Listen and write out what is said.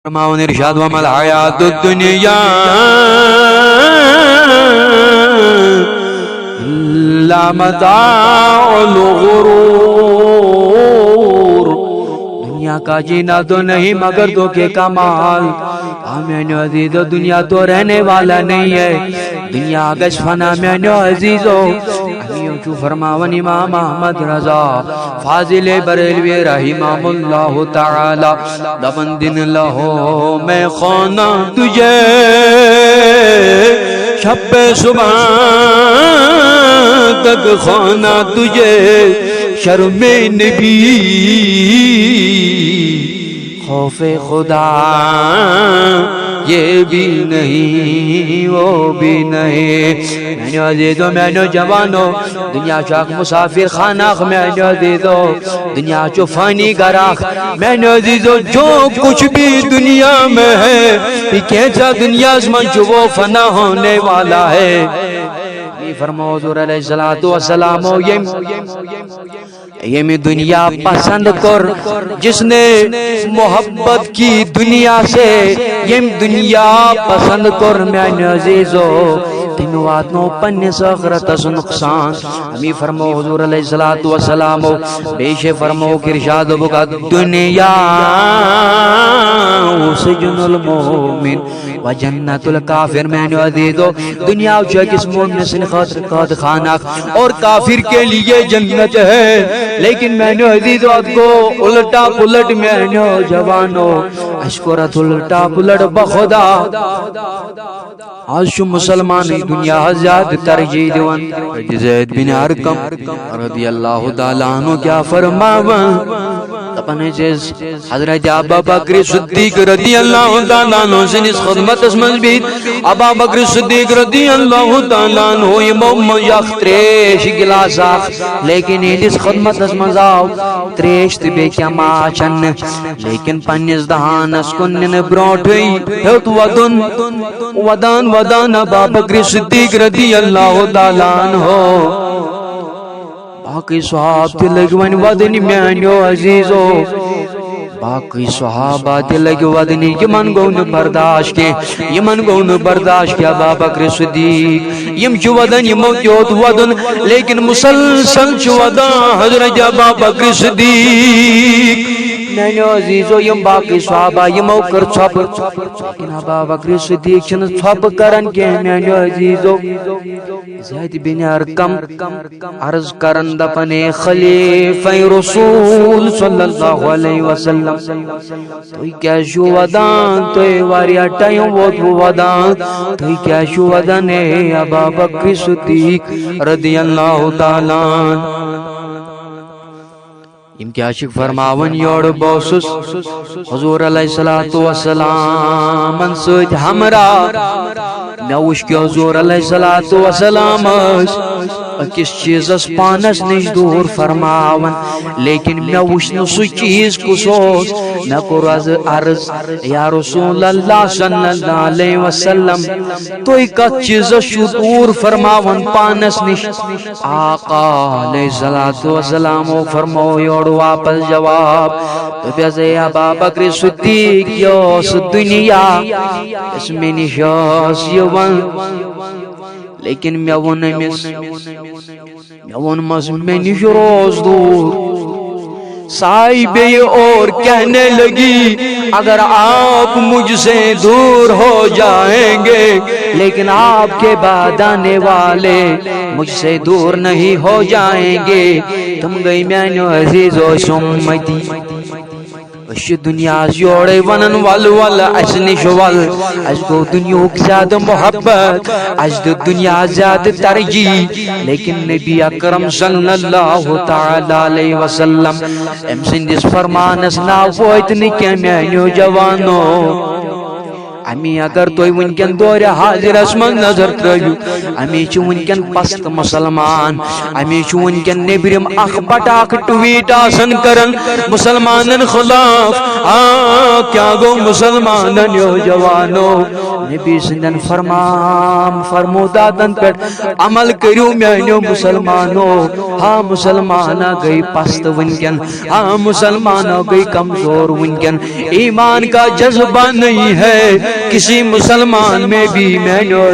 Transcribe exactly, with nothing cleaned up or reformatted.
فرماؤن ارشاد: وما الحیات الدنیا الا متاع الغرور۔ دنیا کا جینا تو نہیں مگر دھوکے کا مال۔ آ میانیو عزیزو، دنیا تو رہنے والا نہیں ہے، دنیا گژھِ فنا میانیو عزیزو۔ امیو چھُ فرماوان امام احمد رضا فاضل بریلوی رحمہ اللہ تعالی، دپان: دن لہو میں خانہ تجھے، شب صبح تک خانہ تجھے، شرم نبی، خوف خدا، یہ بھی نہیں، وہ بھی نہیں۔ میانیو عزیزو، میانیو جوانو، دنیا چھُ اکھ مسافر خانہ اکھ، میانیو عزیزو۔ دنیا چھُ فانی گھر اکھ، میانیو عزیزو۔ جو کچھ بھی دنیا میں ہے، یہ کینژھا دنیاہس منٛز چھُ، وہ فنا ہونے والا ہے۔ یہ فرماؤ حضور علیہ الصلوۃ والسلام، یم ییٚمہِ دنیا پسند کٔر، جس نے محبت کی دنیا سے، ییٚمہِ دنیا پسند کٔر میانہِ عزیزو، تٔمۍ واتنو پننِس ٲخرتس نقصان۔ امی فرمو حضور علیہ الصلوۃ والسلام، بیٚیہِ چھِ فرمووُکھ ارشاد، دوٚپُکھ: الدنیا سجن المؤمن و جنت الکافر۔ میانیو عزیزو، دنیا چھُ أکِس مومنہٕ سٕنٛدِ خٲطرٕ قٲد خانہ اکھ اور کافر کے لیے جنت ہے، لیکن میانیو عزیزو، اتھ گوٚو الٹا پلٹ میانیو جوانو، اسہِ کوٚر اتھ الٹا پلٹ۔ بخدا آز چھُ مسلمان دنیا زیادٕ ترجیح دِوان۔ زید بن ارقم رضی اللہ تعالیٰ عنہ کیٛاہ فرماوان؟ دپان ٲسۍ، حضرت ابا بکر صدیق رضی اللہ تعالیٰ عنہ سٕنٛدِس خدمتس منٛز بِہِتھ۔ ابا بکر صدیق رضی اللہ تعالیٰ عنہ یِمو منٛز اکھ تریش گلاس اکھ، لیکن یِہنٛدِس خدمتس منٛز آو تریش تہٕ بیٚیہِ کینٛہہ ماز چنہٕ، لیکن پننِس دہانس کُن نِنہٕ برونٛٹھٕے ہیوٚت ودُن۔ ودان ودان ابا بکر صدیق رضی اللہ تعالیٰ عنہ۔ باقٕے صحابہٕ تہِ لٔگۍ وۄنۍ وَدٕنۍ میٛانیو عزیٖزو۔ باقٕے صحابہ تہِ لٔگۍ وَدٕنۍ، یِمن گوٚو نہٕ برداشت کینٛہہ، یِمن گوٚو نہٕ برداشت کینٛہہ۔ ابا بکر صدیق، یِم چھِ وَدان، یِمو تہِ ہیوٚت وَدُن، لیکن مسلسل چھِ وَدان حضرت ابا بکر صدیق۔ میٛانیو عزیٖزو، یِم باقٕے صحابہ، یِمو کٔر ژھۄپہٕ، لیکن ابا بکر صدیق چھِنہٕ ژھۄپہٕ کران کینٛہہ، میٛانیو عزیٖزو۔ زید بن ارقم عرض کرن دپن، اے خلیفہ رسول صلی اللہ علیہ وسلم، تُہۍ کیٛازِ چھِو ودان؟ تُہۍ واریاہ ٹائم ووتوٕ ودان، تُہۍ کیٛازِ چھِو ودان؟ اے ابا بکر صدیق رضی اللہ تعالیٰ عنہ۔ یِم کیٛاہ چھِ فرماوان؟ یورٕ بہٕ اوسُس حضور علیہ الصلوۃ والسلامن سۭتۍ ہمراہ۔ مےٚ وُچھ کہِ حضور علیہ الصلوۃ والسلام ٲسۍ أکِس چیٖزس پانس نِش دوٗر فرماوان، لیکن مےٚ وُچھ نہٕ سُہ چیٖز کُس اوس۔ مےٚ کوٚر از عرض، یا رسول اللہ صلی اللہ علیہ وسلم، تُہۍ کتھ چیٖزس چھِو دوٗر فرماوان پانس نِش؟ آقا علیہ الصلوۃ والسلامو فرمو یورٕ واپس جواب۔ دوٚپیس، اے ابا بکر صدیق، یہِ ٲس دُنیا، یۄس مےٚ نِش ٲس یِوان، لیکن مےٚ ووٚن أمِس، مےٚ ووٚنمس، مےٚ نِش روز دوٗر۔ ساے بیٚیہِ اور کہنے لگی، اگر آپ مجھ سے دور ہو جائیں گے، لیکن آپ کے بعد آنے والے مجھ سے دور نہیں ہو جائیں گے۔ تِم گٔے میٛانیو عزیٖزو أسۍ اُمتی۔ أسۍ چھِ دُنیاہَس یورَے وَنان، وَلہٕ وَلہٕ اَسہِ نِش وَلہٕ۔ اَسہِ گوٚو دُنیاہُک زیادٕ محبت، اَسہِ دیُت دُنیاہَس زیادٕ ترجیح۔ لیکن نبی اکرم صلی اللہ تعالیٰ علیہ وسلم، أمۍ سٕنٛدِس فرمانَس نہ وٲتۍ نہٕ کینٛہہ، میٛانیو جوانو۔ امی اگر تُہۍ وٕنکٮ۪ن دورِ حاضرس منٛز نظر ترٲوِو، امی چھِ وٕنکٮ۪ن پست مسلمان، امی چھُ وٕنکٮ۪ن نیبرِم اکھ بٹاکھ ٹویٹ آسان کران مسلمانن خلاف۔ آ، کیا گوٚو مسلمانن یو جوانو؟ نبی سٕنٛدٮ۪ن فرمان فرموداتن پٮ۪ٹھ عمل کٔرِو میانیو مسلمانو۔ ہاں، مسلمانہ گٔے پست وٕنکٮ۪ن، ہاں، مسلمانہ گٔے کمزور وٕنکٮ۪ن۔ ایمان کا جذبہ نہیں ہے کسی مسلمان میں بھی، میانیو